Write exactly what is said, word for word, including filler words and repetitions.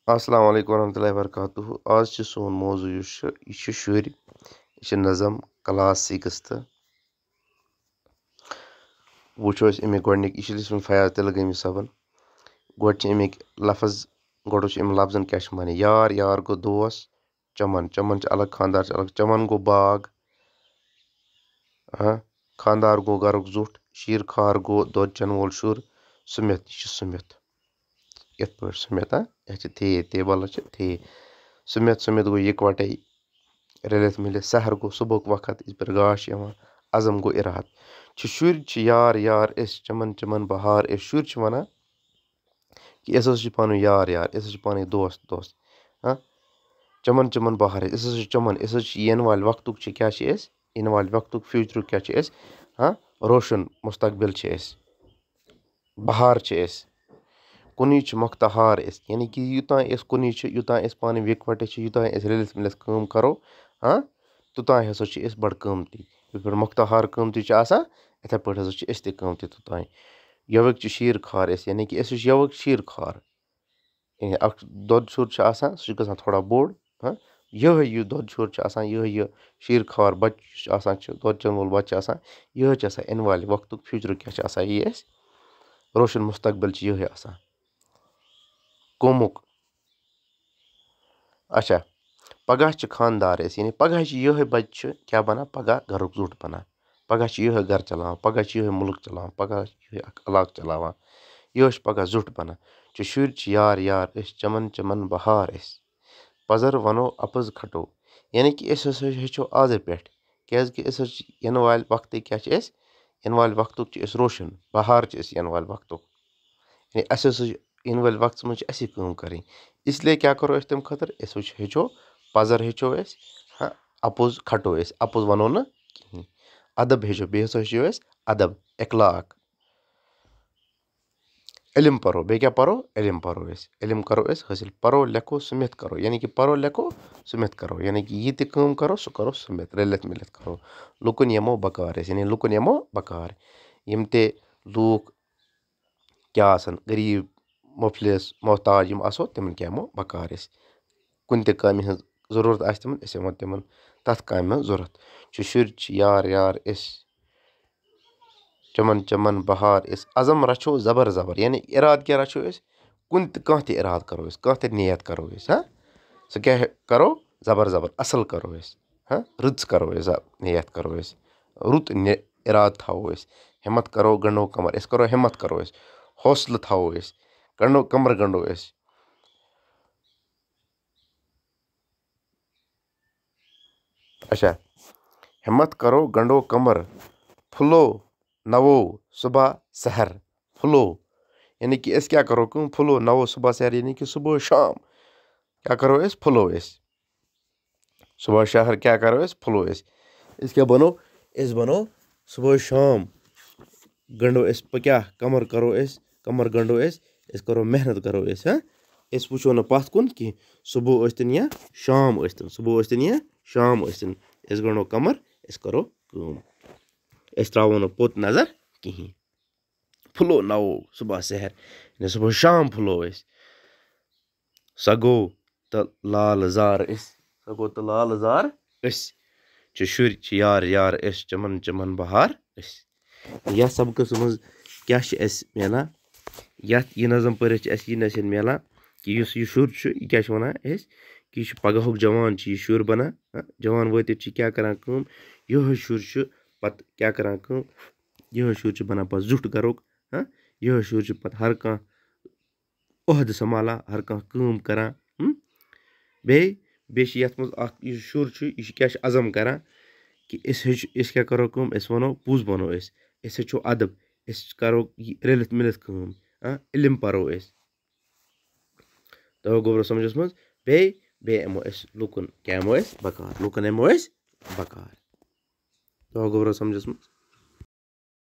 السلام علیکم ورحمۃ اللہ وبرکاتہ۔ آز چھُ سون موضوع یُس چھُ، یہِ چھُ شُرۍ، یہِ چھُ نظم کلاس سِکِستھ۔ وٕچھو أسۍ اَمِکۍ گۄڈٕنِکۍ، یہِ چھُ لیٚچھمٕژ فیاض تِلہٕ گٲمی صٲبن۔ گۄڈٕ چھِ اَمِکۍ لفظ، گۄڈٕ چھِ اَمہِ لفظن کیٛاہ چھِ وَنان؟ یار، یار گوٚو دوس، چمن، چمن چھِ الگ، خانٛدار چھِ الگ۔ چمن گوٚو باغ، ہاں، خانٛدار گوٚو گرُک زیُٹھ، شیٖر خار گوٚو دۄد چٮ۪ن وول شُر، سُمِتھ، یہِ چھُ سُمِتھ۔ یِتھ پٲٹھۍ سُمِتھ، ہاں، یَتھ چھِ تھے، ٹیبلَس چھِ تھے۔ سُمِتھ، سُمِتھ گوٚو یِکوَٹَے، رٔلِتھ مِلِتھ۔ سحر گوٚو صُبحُک وقت، یِژ پھِرِ گاش چھِ یِوان۔ عزم گوٚو اِرادٕ۔ چھِ شُرۍ چھِ یار، یار أسۍ، چمن، چمن بہار أسۍ۔ شُرۍ چھِ وَنان کہِ أسۍ حظ چھِ پانہٕ ؤنۍ یار، یار، أسۍ حظ چھِ پانہٕ ؤنۍ دوست، دوست۔ ہاں؟ چمن، چمن بہار أسۍ، أسۍ حظ چھِ چمن، أسۍ حظ چھِ یِنہٕ والہِ وقتُک چھِ، کیٛاہ چھِ أسۍ؟ یِنہٕ والہِ وقتُک، فیوٗچرُک کیٛاہ چھِ أسۍ؟ ہاں؟ روشن مستقبل چھِ أسۍ۔ بہار چھِ أسۍ۔ کُنُے چھِ مۄختہار أسۍ۔ یعنی کہِ یوٗتاہ أسۍ کُنُے چھِ، یوٗتاہ أسۍ پانہٕ ؤنۍ یِکوَٹہٕ چھِ، یوٗتاہ أسۍ رٔلِتھ مِلِتھ کٲم کَرو، ہاں، توٚتام ہسا چھِ أسۍ بَڑٕ قۭمتی۔ یِتھ پٲٹھۍ مۄختہار قۭمتی چھِ آسان، یِتھَے پٲٹھۍ ہسا چھِ أسۍ تہِ قۭمتی توٚتام۔ یَوٕکۍ چھِ شیٖر خار أسۍ، یعنی کہِ أسۍ حظ چھِ یَوٕکۍ شیٖر خار۔ یعنی اَکھ دۄد شُر چھُ آسان، سُہ چھُ گژھان تھوڑا بوٚڑ، ہاں، یِہوٚے یہِ دۄد شُر چھُ آسان، یِہوٚے یہِ شیٖر خار بَچہٕ یُس چھُ آسان، چھُ دۄد چٮ۪ن وول بَچہٕ چھُ آسان، یِہوٚے چھُ آسان یِنہٕ والہِ وقتُک، فیوٗچرُک کیٛاہ چھُ آسان یہِ اَسہِ، روشن مستقبل چھُ یِہوٚے آسان۔ قومُک۔ اچھا، پگاہ چھِ خانٛدار أسۍ، یعنی پگاہ چھِ یِہوٚے بَچہٕ چھُ کیٛاہ بَنان؟ پگاہ گَرُک زیُٹھ بَنان۔ پگاہ چھُ یِہوٚے گَرٕ چلاوان، پگاہ چھُ یِہوٚے مُلک چلاوان، پگاہ چھُ یِہوٚے اَکھ علاقہٕ چلاوان۔ یِہوٚے چھُ پگاہ زیُٹھ بَنان۔ چھِ شُرۍ چھِ یار، یار أسۍ، چَمَن، چَمَن بہار أسۍ۔ پَزَر وَنو اَپُز کھَٹو۔ یعنی کہِ أسۍ ہسا ہیٚچھو آزَے پٮ۪ٹھ، کیٛازِکہِ أسۍ حظ چھِ یِنہٕ والہِ وقتٕکۍ کیٛاہ چھِ أسۍ؟ یِنہٕ والہِ وقتُک چھِ أسۍ روشن، بہار چھِ أسۍ یِنہٕ والہِ وقتُک۔ یعنی اَسہِ ہسا چھِ یِنہٕ والہِ وقتَس منٛز چھِ اَسے کٲم کَرٕنۍ۔ اِسلیے کیٛاہ کَرو أسۍ تَمہِ خٲطرٕ؟ أسۍ وٕچھ، ہیٚچھو، پَزَر ہیٚچھو أسۍ، ہاں، اَپُز کھَٹو أسۍ، اَپُز وَنو نہٕ کِہیٖنۍ۔ اَدَب ہیٚچھو، بیٚیہِ ہسا ہیٚچھو أسۍ اَدَب، اخلاق۔ علم پَرو، بیٚیہِ کیٛاہ پَرو؟ علم پَرو أسۍ، علم کَرو أسۍ حٲصِل۔ پَرو لیکھو سُمِتھ کَرو، یعنی کہِ پَرو لیکھو سُمِتھ کَرو، یعنی کہِ یہِ تہِ کٲم کَرو، سُہ کَرو سُمِتھ، رٔلِتھ مِلِتھ کَرو۔ لُکَن یِمو بکار أسۍ، یعنی لُکَن یِمو بکار۔ یِم تہِ لوٗکھ کیٛاہ آسَن، غریٖب، مُفلِس، محتاج یِم آسو، تِمَن کیٛاہ یِمو بکار أسۍ۔ کُنہِ تہِ کامہِ ہٕنٛز ضروٗرت آسہِ تِمَن، أسۍ یِمو تِمَن تَتھ کامہِ منٛز ضوٚرَتھ۔ چھِ شُرۍ چھِ یار، یار أسۍ، چَمَن، چَمَن بہار أسۍ۔ عزم رَچھو زَبر زَبر، یعنی اِرادٕ کیٛاہ رَچھو أسۍ؟ کُنہِ تہِ، کانٛہہ تہِ اِرادٕ کَرو أسۍ، کانٛہہ تہِ نیت کَرو أسۍ، ہاں؟ سُہ کیٛاہ کَرو؟ زَبر زَبر، اَصٕل کَرو أسۍ، ہاں؟ رٕژ کَرو أسۍ، زَ-، نیت کَرو أسۍ، رُت نِ-، اِرادٕ تھاوو أسۍ، ہِمَت کَرو گَنٛڈو کَمَر، أسۍ کَرو ہِمَت کَرو أسۍ، حوصلہٕ تھاوو أسۍ، گَنٛڈو کَمَر گَنٛڈو أسۍ۔ اچھا، ہِمَت کَرو گَنٛڈو کَمَر، پھُلو نَوو صُبح سحر، پھُلو۔ یعنی کہِ أسۍ کیٛاہ کَرو کٲم؟ پھُلو نَوو صُبح سحر، یعنی کہِ صُبح شام کیٛاہ کَرو أسۍ؟ پھُلو أسۍ۔ صُبح سحر کیٛاہ کَرو أسۍ؟ پھُلو أسۍ۔ أسۍ کیٛاہ بَنو؟ أسۍ بَنو صُبح شام گَنٛڈو أسۍ، پَ-، کیٛاہ کَمَر کَرو أسۍ؟ کَمَر گَنٛڈو أسۍ، أسۍ کَرو محنت کَرو أسۍ، ہاں؟ أسۍ وٕچھو نہٕ پَتھ کُن کینٛہہ، صُبح ٲسۍتَن یا شام ٲسۍتَن، صُبح ٲسۍتَن یا شام ٲسۍتَن، أسۍ گَنٛڈو کَمَر، أسۍ کَرو کٲم، أسۍ ترٛاوو نہٕ پوٚت نظر کِہیٖنۍ۔ پھُلو نَوو صُبح سحر، یعنی صُبح شام پھُلو أسۍ۔ سۄ گوٚو تہٕ لال زار أسۍ، سۄ گوٚو تہٕ لال زار أسۍ۔ چھِ شُرۍ چھِ یار یار أسۍ، چَمَن چَمَن بہار أسۍ۔ یَتھ سبقَس منٛز کیٛاہ چھِ اَسہِ میلان؟ یَتھ یہِ نظم پٔرِتھ چھِ اَسہِ یہِ نصیٖحت میلان کہِ یُس یہِ شُر چھُ، یہِ کیٛاہ چھِ وَنان أسۍ؟ کہِ یہِ چھُ پَگاہُک جوان چھُ یہِ شُر بَنان۔ ہاں، جوان وٲتِتھ چھِ کیٛاہ کَران کٲم؟ یِہوٚے شُر چھُ پَتہٕ کیٛاہ کَران کٲم؟ یِہوٚے شُر چھُ بَنان پَتہٕ زیُٹھ گَرُک۔ ہاں، یِہوٚے شُر چھُ پَتہٕ ہر کانٛہہ عہدٕ سنبھالان، ہر کانٛہہ کٲم کَران۔ ہم؟ بیٚیہِ، بیٚیہِ چھِ یَتھ منٛز اَکھ یُس شُر چھُ، یہِ چھُ کیٛاہ چھُ عزم کَران کہِ أسۍ ہیٚچھ-، أسۍ کیٛاہ کَرو کٲم؟ أسۍ وَنو، پوٚز وَنو أسۍ، أسۍ ہیٚچھو اَدَب، أسۍ کَرو یہِ رٔلِتھ مِلِتھ کٲم، ہاں، علم پَرو أسۍ۔ تَوَے گوٚبرو سَمجھَس منٛز، بیٚیہِ، بیٚیہِ یِمو أسۍ لُکَن، کیٛاہ یِمو أسۍ؟ بکار۔ لُکَن یِمو أسۍ بکار۔ تَوَے گوٚبرو سَمجھَس منٛز۔